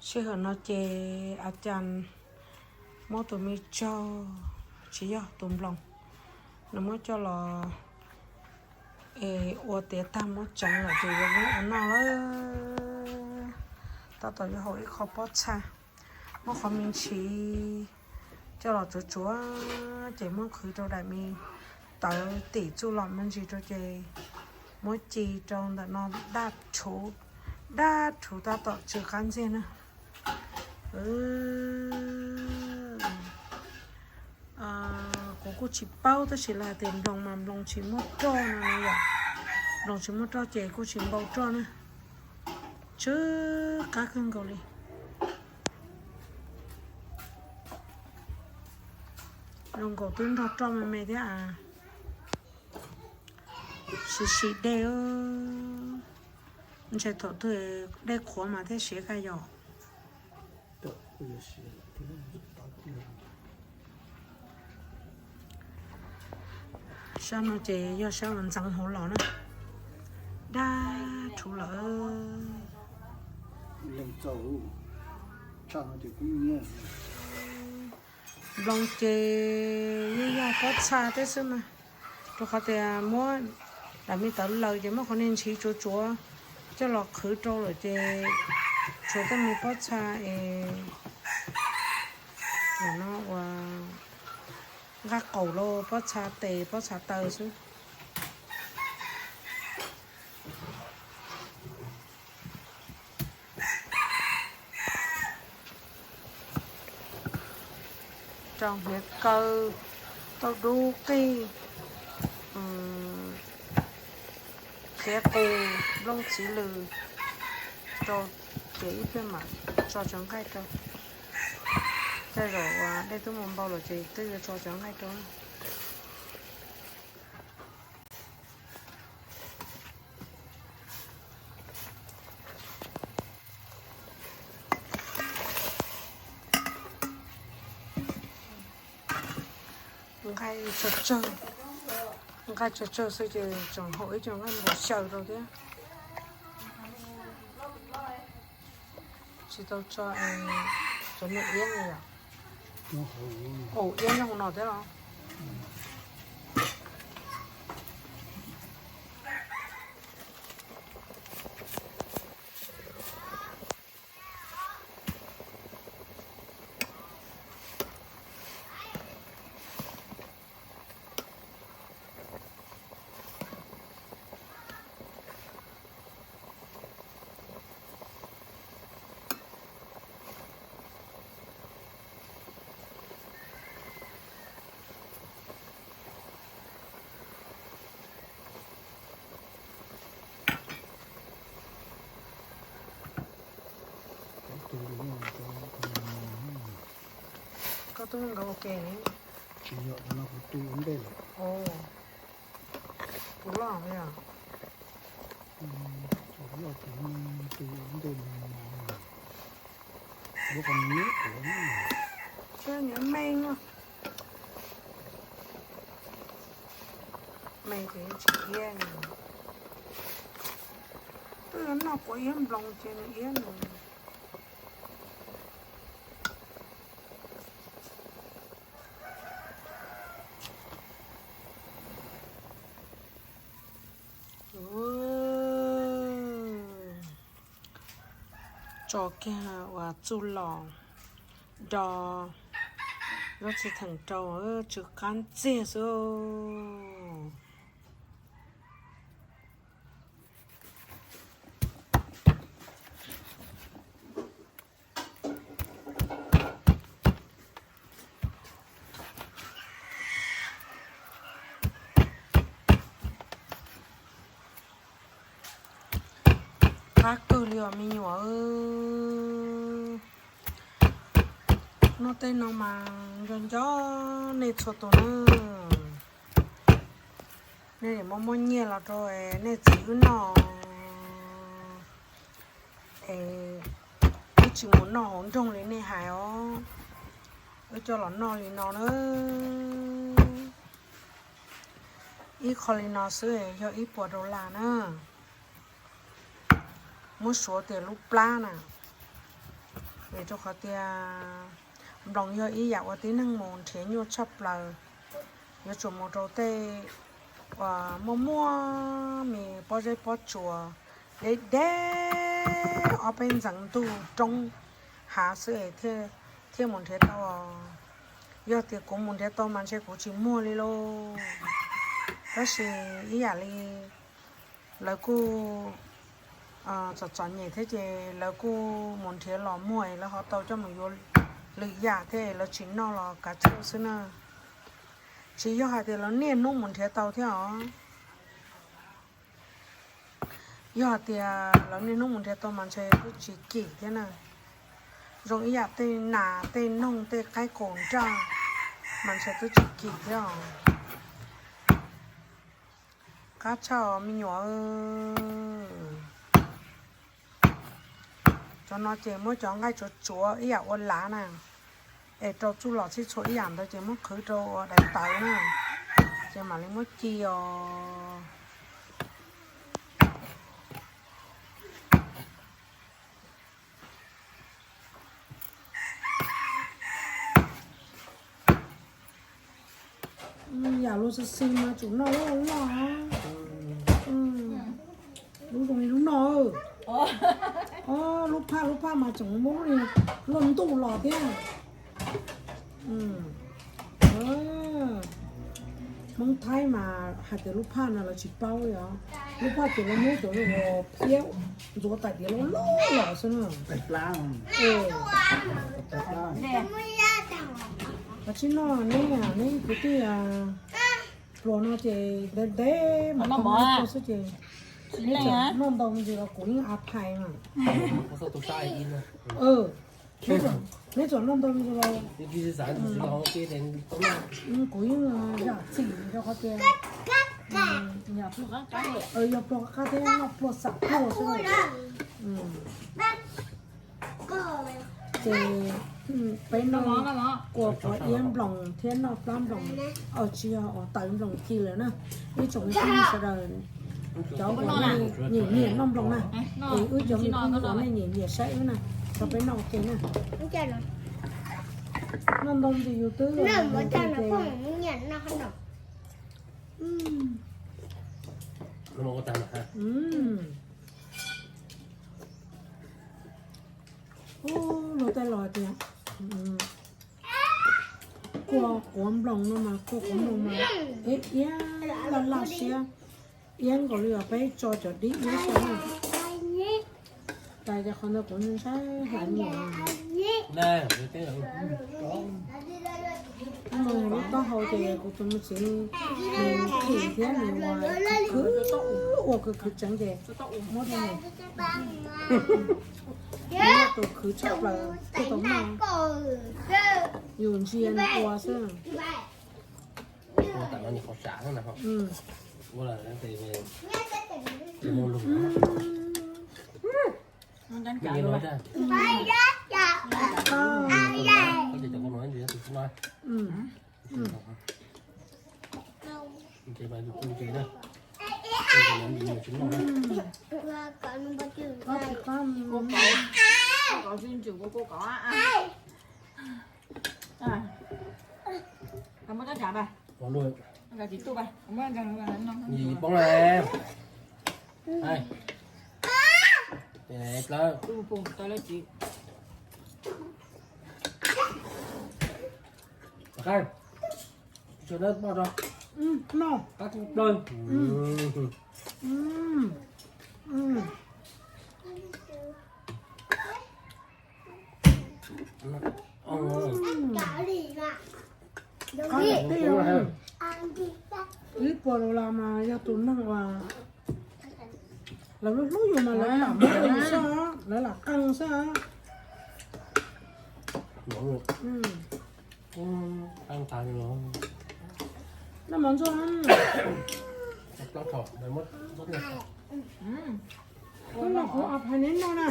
Sij hawm no ces a cas muab tus me tsog, tsis yog, tus nploos, nws muab coj los es ua tiav tag muab tseev lawm ces yuav muab ua noj lawm. Tab tom yuav hau ib qho pob txha, muab qhov me ntsis coj los tsuav tsuav ces muab qhwv rau daim me tawv tim txuj lom me ntsis rau ces muab ci rau ntawm no daj rhuv, daj rhuv tab tom tsw qab ntxiag na. Kuv kuj tsis paub tab sis lawv hais tias nploos mas nploos tsis muaj roj no na yom. Nploos tsis muaj roj ces kuj tsis npau roj na. Tsw qab kawg nkaus li. Zoo nkaus twb nrog roj me me thiab a. Siv siv dej, ntshe thaum twg dej qhuav mas thiaj siav kawg yom. Sab no ces yog sab uas ntxeev hauv los na. Daj rhuv lawm. Nploos ces yeej yog pob txha thiab xwb mas, rau qhov tias muab daim me tawv laws ces muab qhov niag ntsis tsuav tsuav coj los qhwv rau lawm ces tshuav tej me pob txha es no ua nqaj qaum los pob txha tes pob txha taw xwb. Rau hniav kaw, tauj dub qij, qhiav qus, nplooj txiv lws rau ces ib pliag mam tso cov nqaij rau. Tej zaum uas dej twb mus npau lawm ces twb yuav tso cov nqaij rau. Nqaij tsawg tsawg, nqaij tsawg tsawg xwb ces tseem haum ib co nqaij npua xyaw rau thiab. Tsis tau tso cov niag iab no yom. Ua iab nyob hauv no thiab los. Koj twb nkawd ua ke. Tsis yog, no kuv tu ua ntej lawm. Tus loj os. Tus loj ces tu ua ntej no. Lub qhov muag kuv thiab nws me, me ces tsis iab. Twb yuav noj quav iab nploos ces nws iab nws. Tso kiag uas txuj lom do lub txiv theem rau tsw qab ntxiag xwb. Qab kawg li os me nyuam. Noj tej no mas nco nco nej txhua tus na. Nej muab muab nyiaj los rau nej txiv wb noj es wb tsis mus noj hauv nroog li nej hais os. Wb coj los noj li no na. Ib qho li no xwb yog ib puas dollar na. Muab suav tias lub plab na. Es rau qhov tias nploos yog ib yam uas tib neeg mus nrhiav nyuaj tshaj plaws, yuav tsum mus rau tej uas muaj muaj me pob zeb pob tsuas deb deb ob peb ntxeev ntuj roob hav xwb es thiaj mus nrhiav tau. Yog tias kuv mus nrhiav tau mas ntshe kuv tsis muag li lauj. Tab sis ib yam li lawv kuj txom txom nyem thiab ces lawv kuj mus nrhiav los muag es lawv ho tau coj mus yuav lwm yam thiab es lawv tsis noj los kav tsij xwb na. Tsis yog hais tias lawv niaj hnub mus nrhiav tau thiab os. Yog hais tias lawv niaj hnub mus nrhiav tau mas ntshe twb tsis kim thiab na. Zoo ib yam tej nas tej noog tej qaib qaum nraj mas ntshe twb tsis kim thiab os. Qab tshaj os me nyuam. Cov no ces muab cov nqaij tsuav tsuav ib yam ua lav na, es rau txuj lom txhij txhua ib yam ntawd ces muab qhwv rau ua daim tawv na, ces mam li muab ci os. Yam luag xis xis mas tseem noj loj loj. Lub zoo li lub no. Lub phaj lub phaj mas tseem muab lub li luaj ntuj los thiab. Hmoob Thaib mas hais tias lub phaj no lawv tsis paub li os. Lub phaj ces lawv muab cov uas phiab ntxuav tais diav loj loj los xwb na. Koj tsis noj neb, neb kwv tij pluas no ces ntev ntev mas tau noj xwb ces neb txawm noj ntau ntsis los kuv yeej a phais mas. Neb txawm noj ntau ntsis los kuv yeej zam txim rau qhov tias yog pluag qab thiab noj pluag xam pluag xwb. Ces peb noj kua qos iab nploos thiab noj plab nploos, tsis yog, tawv nploos ci lawm na. Ib tsoom me phooj ywg sawv daws, cov uas nej nyiam nyiam noj nploos na, es wb cov me phooj ywg uas nej nyiam nyiam saib wb na, rau peb noj ua ke na. Noj ntau ntsis yus twb Luag tej laus tias kua quav nploos no mas, kua quav nploos mas iab iab laj laj siab, iab nkaus li uas peb tso cov dib iab xwb na. Cas qhov ntawd kuv ntshai hlais nyuam. Lub taub hau ces kuv tus me txiv nws khim thiab nws ua khwv khwv, ua khwv khwv tseev ces muab rau nws. Nws yog tus khwv tshaj plaws thiaj tau noj. Yus ntsia nws ua xwb. Poob na. Plaub. Qab, tso dab poj rau. Noj. Qab plaws. Qab tiag. Ib puas dollar mas yog tus neeg uas lawv hlub hlub yus mas lawv lam muab rau yus xwb, lawv lam qee xwb. Noj mov ntxuag. Hnub no kuv a phais neb noj na.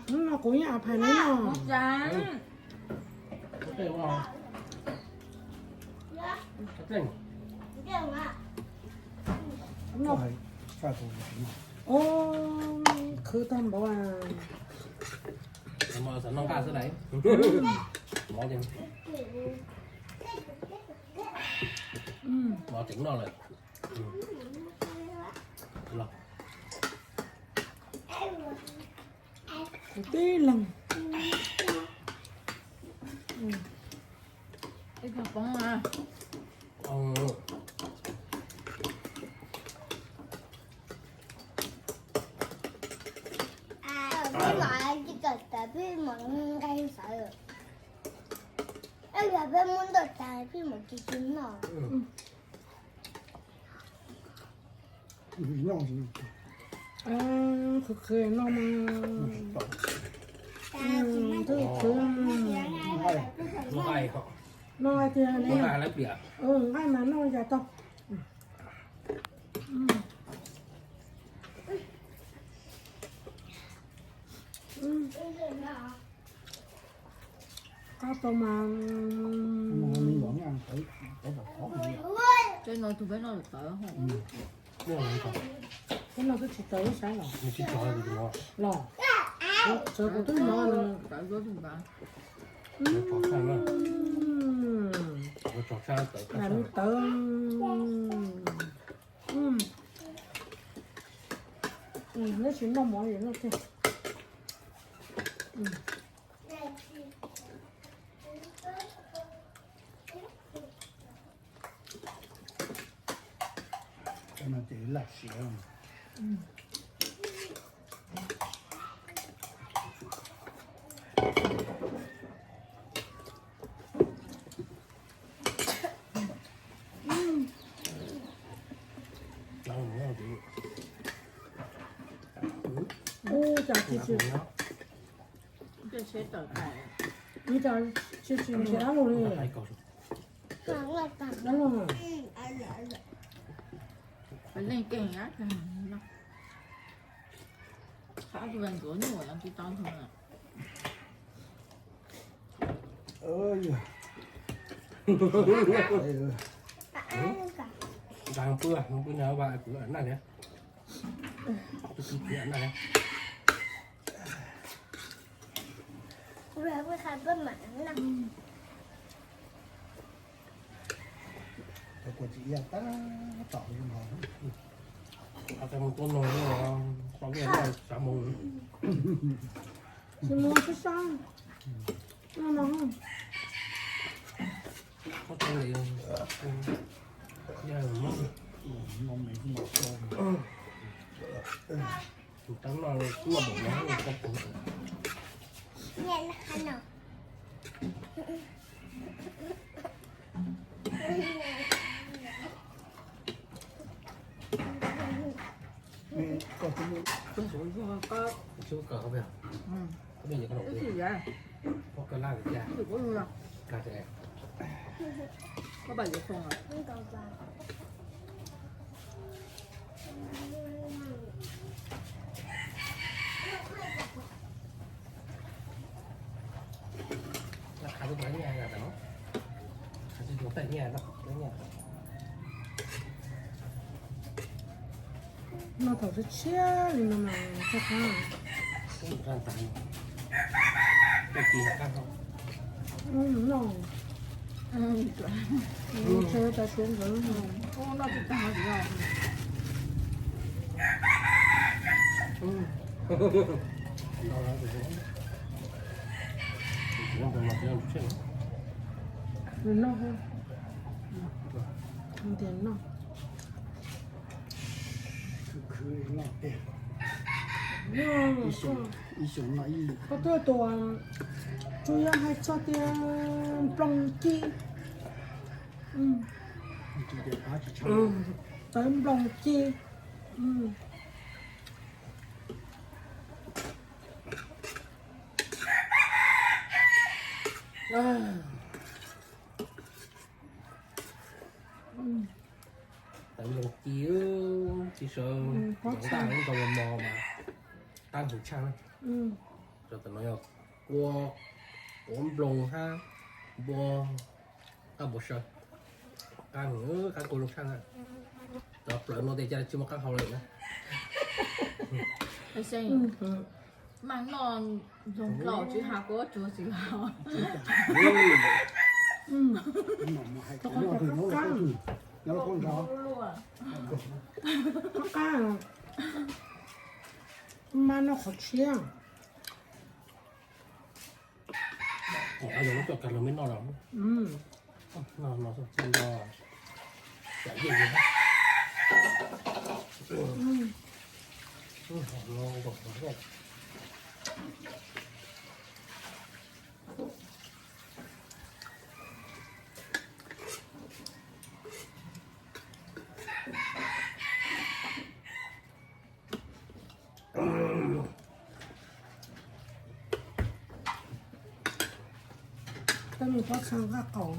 Hnub no kuv yeej a phais neb noj. Noj. Ub, khwv tag npaum. Mov tseem noj nqaj xwb lawm. Mov, mov tseem noj lawm. Kuv tib leeg. Ib tug poob na. Peb mam nqe xav, yog peb muab ntau tas peb mam tsis tsis noj. Khwv khwv no mas. Twb khwv no hais tias nqaij mas noj yam tau. Qab tau mas. Tej no tus peb noj tawv. Peb noj twb tsis tawv ib sab los. Los, txawv kuv twb noj. Lam tawv. Neb tsis noj mov es noj kiag. Ces laj siav. Ub, cas tsis tsis, ub, cas tsis tsis nrhiav lus li. Leej keej, qab tus ntxuav nyuj tsis tau ntag. Nqa pw, pw no va kuv naj thiab. Pw pw kuv naj thiab. Cov kua txiv tab tom zoo hov. Mus tuaj no, sau nqaij xav mus. Tsis mus sab sab. No no. Koj tau li, no me no. Tus teeb no kuj npaum no koj pum. Koj tsis kawm, koj kawm laj tiag. No thaum tshiab tshiab li no mas txog qab. No, tsa tas suav nkawd no. Nws noj, nws tias noj. Koj tuaj tus tsuas yog hais txog tias nploos ci, tawv nploos ci. Tawv nploos ci, tsis sawv, ntaj nkaus mos mas qab heev tshaj. Rau tam no yog kua, kua nploos hab npua, qab npua saw, qab heev, qab kua zoo tshaj na. Lawv no tes cas tsis muaj qab hau li na. Mas noj nrog nplaum tsis has kuv tsuas tsis los. Qab qab, mas noj qhov tshiab. Cov lub cov kag los me noj los. No no txog txog nto. Tsam yeej no nkaum no. Koj mus pob txha nqaj qaum.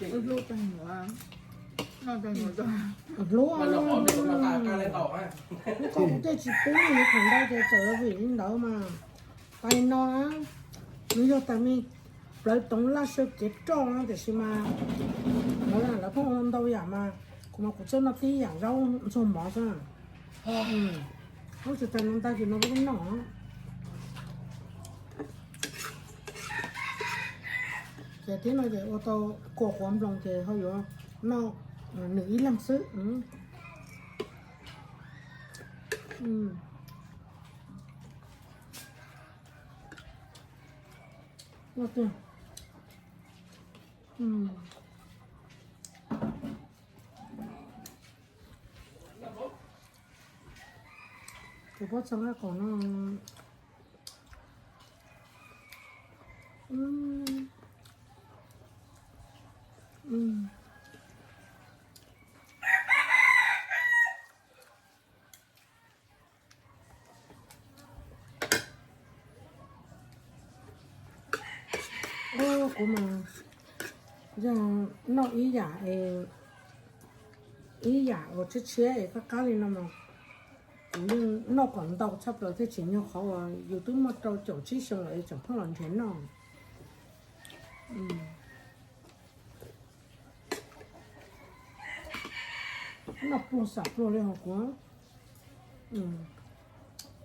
Hlub tag nws, noj tag nws. Hlub, hlub koj kuv tej tsis pub nws khoom ntau ces txawm vim li ntawd mas. Pais no na, nws yog tas me plawv toov laj saw kev roj no tiam sis mas lawv pheej ua ntau yam mas kuv mas kuv txawj noj tib yam zaub ntxuag mov xwb. Lub tsis tas no ntag ces no kuv noj. Ces tib no ces ua tau kua quav nploos ces ho yuav noj nws ib leeg xwb. Tus pob txha nqaj qaum no. Kuv mas yog noj ib yam, ib yam uas tshiab tshiab es qab qab li no mas kuv yeej noj kom ntau tshaj plaws thiaj tsim nyog qhov uas yus twb muaj rau caum tsib xyoo lawm es tseem pheej los nrhiav noj. Noj pluag xam pluag li hos kuv.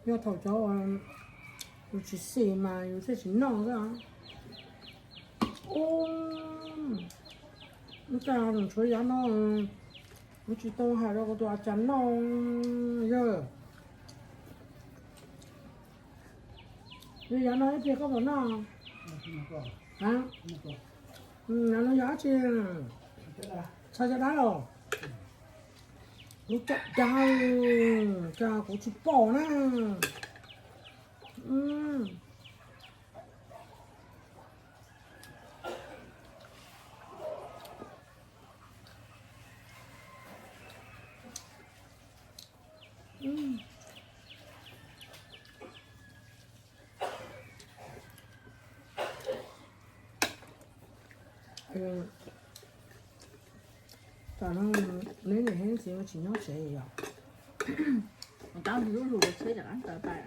Yog thaum cov uas yus tsis xis mas yus thiaj tsis noj xwb. Ub, ub, cas tshuav yav no, kuv tsis tau hais rau kuv tus a cas noj, yog, yog yav no ib pliag koj puas noj? Yav no yog dab tsi? Txhais caj dab los? Kuv caj dab, cas kuv tsis pom na. Tam no neb niam thiab txiv tsis nyob tsev yom? Tab sis lub lus tsheb rov qab tawm pais.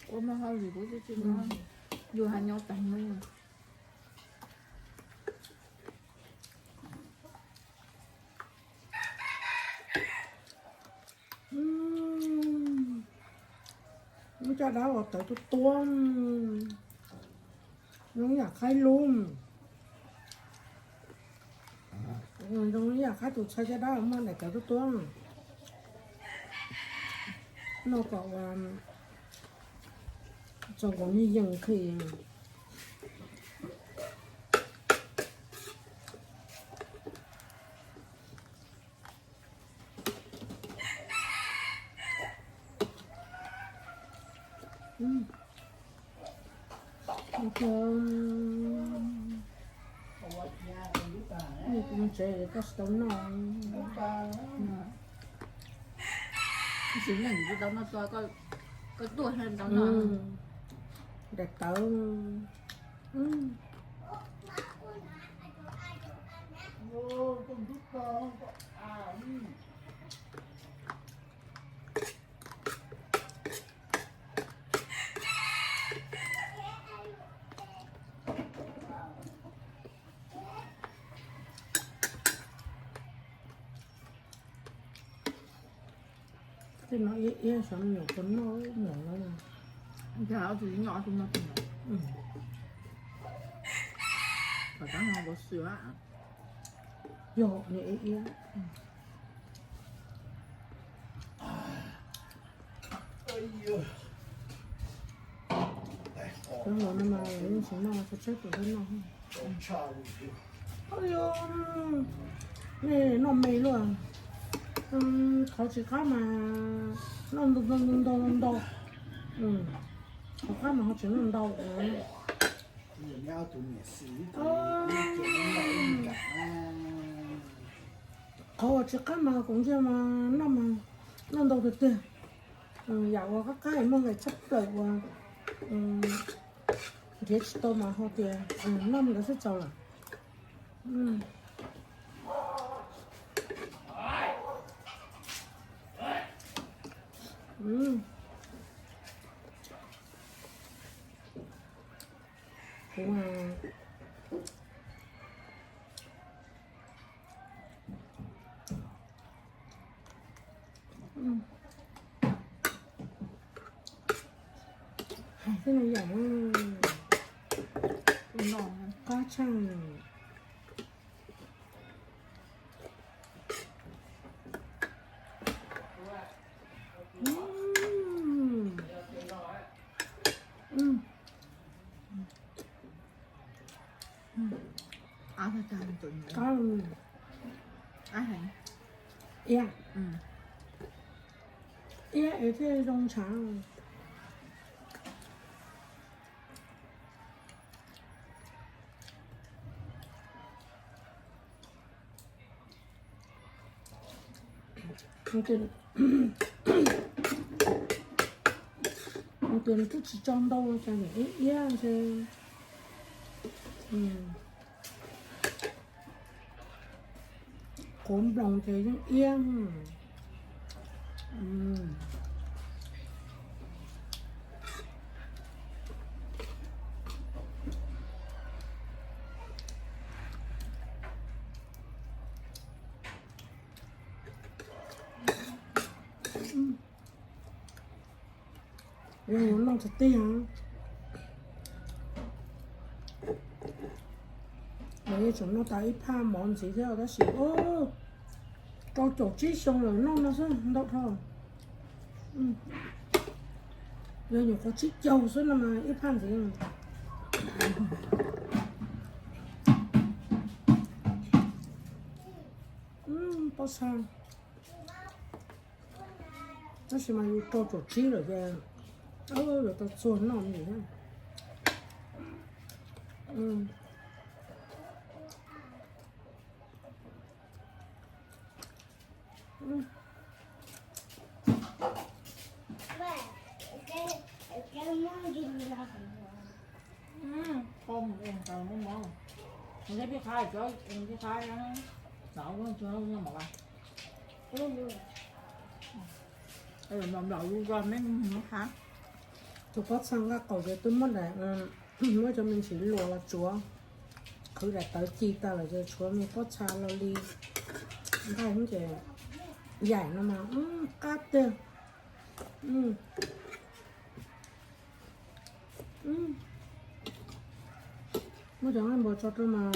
Ua muaj hauj lwm kuv twb tsis nyob, yus hais nyob tag no. Lub caj dab los tawv tuab tuab, zoo yam qaib lub, zoo yam qaib tus txhais caj dab muaj daim tawv tuab tuab. Noj kom txaus nkaus niag yees qhi. Kuv mus tsev koj tsis tau noj. Tsis neeg tsis tau noj tua, koj tuaj tau noj. Daim tawv. Tej no iab iab xyov me nyuam puas noj mus no. Ob tug noj, ob tug noj tug no. Kom rov no ua xwb. Yog niam iab iab. Cov no no mas yeej tsis noj, tsis tshaib plab noj. Nej noj me luaj. Qhov tsis qab mas noj ntau ntau ntau ntau. Qhov qab mas ho tsis noj ntau. Qhov uas tsis qab mas kuv ntsia mas noj mas noj ntau tiag tiag. Yam uas qab qab muaj nqis tshaj plaws uas nrhiav tsis tau mas ho tias noj ntawd xwb txaus lawm. Kuv hais xwb no yom. Qab tshaj. Qab, iab, iab es thiaj zoo ntshav. Tus twb tsis tso ntau ces nws iab iab ntshe. Quav nploos ces yeej iab. Noj tiag tiag. Nws yeej tseem noj tas ib phaj mov ntxiv thiab tab sis rau caum tsib xyoo lawm noj no xwb ntau dhau. Yog nyuam qhuav tsib caug xwb no mas ib phaj ntxiv. Pob txha. Tab sis mas yus rau caum tsib lawm ces yuav tau txuag noj li thiab. Tus pob txha nqaj qaum ces twb muab daim, muab cov me ntsis luas los tsuav, qhwv daim tawv ci tag lawm ces tshuav me pob txha los li nqaij ces yaim no mas qab tiag. Muab cov nqaij npua tso rau mas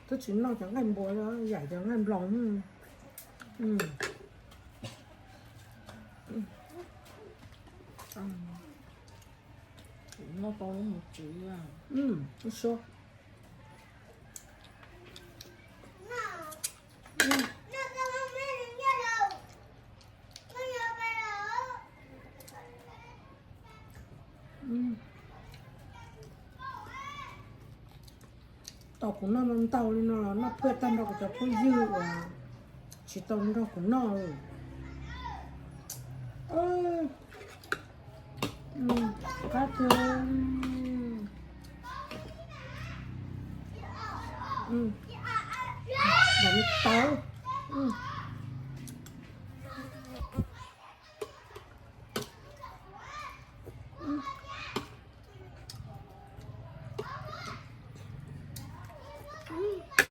twb tsis noj cov nqaij npua, yaim cov nqaij nploos. Noj tau lub mus txiv. Tau kuv noj ntau li no los noj phuaj tag nrho kuv cov phooj ywg uas tsis tau nrog kuv noj. Qab tiag. Daim me tawv. Mm.